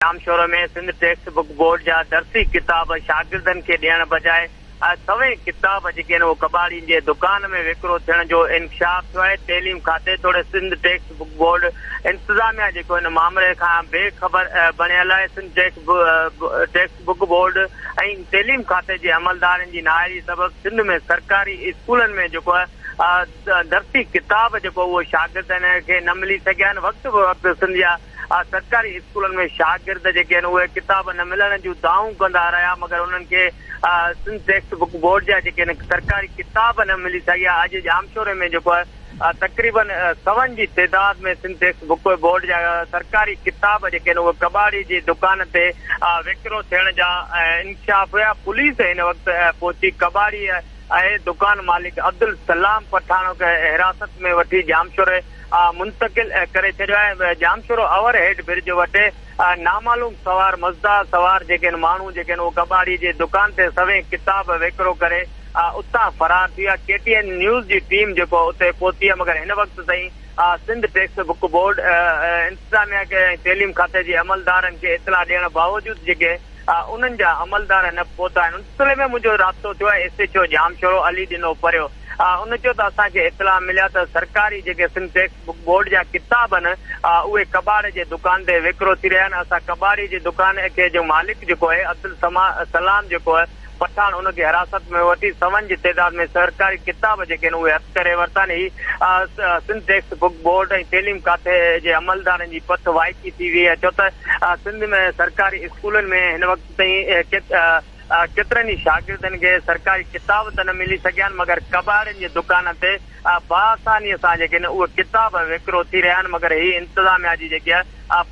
Jamshoro ۾ Sindh text book board جا درسي ڪتاب شاگردن کي ڏيڻ بجاء سوين ڪتاب جيڪي آهن اهي ڪٻاڙين جي دڪان ۾ وڪرو ٿيڻ جو انڪشاف ٿيو آهي. تعليم کاتي توڙي سنڌ ٽيڪسٽ بڪ بورڊ انتظاميا جيڪو ان مامري کان بي خبر بڻيل آهي. سنڌ ٽيڪسٽ بڪ بورڊ ۽ تعليم کاتي جي عملدارن جي نااهلي سبب سنڌ ۾ سرڪاري اسڪولن ۾ جيڪو آهي درسي ڪتاب جيڪو اهو شاگردن کي نه ملي سگهيا آهن. وقت به وقت سنڌ جا سرڪاري اسڪولن ۾ شاگرد جيڪي آهن اهي ڪتاب نه ملڻ جون دانهون ڪندا رهيا مگر انهن کي سنڌ ٽيڪسٽ بڪ بورڊ جا جيڪي آهن سرڪاري ڪتاب نه ملي سگهيا. اڄ ڄامشوري ۾ جيڪو آهي تقريبن سون جي تعداد ۾ سنڌ ٽيڪسٽ بڪ بورڊ جا سرڪاري ڪتاب جيڪي آهن اهي ڪٻاڙي جي دڪان تي وڪرو ٿيڻ جا انڪشاف هيا. پوليس هن وقت پهچي ڪٻاڙي ۽ دڪان مالڪ عبدالسلام پٺاڻ کي حراست ۾ وٺي ڄامشوري منتقل ڪري ڇڏيو آهي. ڄامشورو اوور هيڊ برج وٽ نامعلوم سوار مزدا سوار جيڪي آهن ماڻهو جيڪي آهن اهي ڪٻاڙي جي دڪان تي سوين ڪتاب وڪرو ڪري اتان فرار ٿي ويا. ڪي ٽي اين نيوز جي ٽيم جيڪو اتي پهتي آهي مگر هن وقت تائين سنڌ ٽيڪسٽ بڪ بورڊ انتظاميا کي ۽ تعليم کاتي جي عملدارن کي اطلاع ڏيڻ باوجود جيڪي انهن جا عملدار نه پهتا آهن. ان سلسلي ۾ منهنجو رابطو ٿيو آهي S H O Jamshoro Ali Dino Parhio ان چيو ته اسان کي اطلاع مليا ته سرڪاري جيڪي سنڌ ٽيڪسٽ بڪ بورڊ جا ڪتاب آهن اهي ڪٻاڙ جي دڪان تي وڪرو ٿي رهيا آهن اسان ڪٻاڙي جي دڪان کي جو مالڪ جيڪو آهي عبدالسلام جيڪو آهي پٺاڻ ان کي حراست ۾ وٺي سون جي تعداد ۾ سرڪاري ڪتاب جيڪي آهن اهي هٿ ڪري ورتا آهن. هي سنڌ ٽيڪسٽ بڪ بورڊ ۽ تعليم کاتي جي عملدارن جي پٿ وائکي ٿي وئي آهي ڇو ته سنڌ ۾ سرڪاري اسڪولن ۾ هن وقت تائين ڪيترن ئي شاگردن کي سرڪاري ڪتاب ته نه ملي سگهيا آهن مگر ڪٻاڙين جي دڪانن تي باآساني سان جيڪي آهن اهي ڪتاب وڪرو ٿي رهيا آهن مگر هي انتظاميا جي جيڪي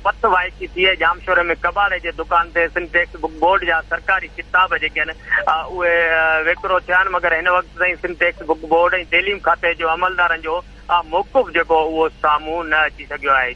پت وائکي ٿي آهي ڄامشوري ۾ ڪٻاڙي جي دڪان تي سنڌ ٽيڪسٽ بڪ بورڊ جا سرڪاري ڪتاب جيڪي آهن اهي وڪرو ٿيا آهن مگر هن وقت تائين سنڌ ٽيڪسٽ بڪ بورڊ ۽ تعليم کاتي جو عملدارن جو موقف جيڪو اهو سامهون نه اچي سگهيو آهي.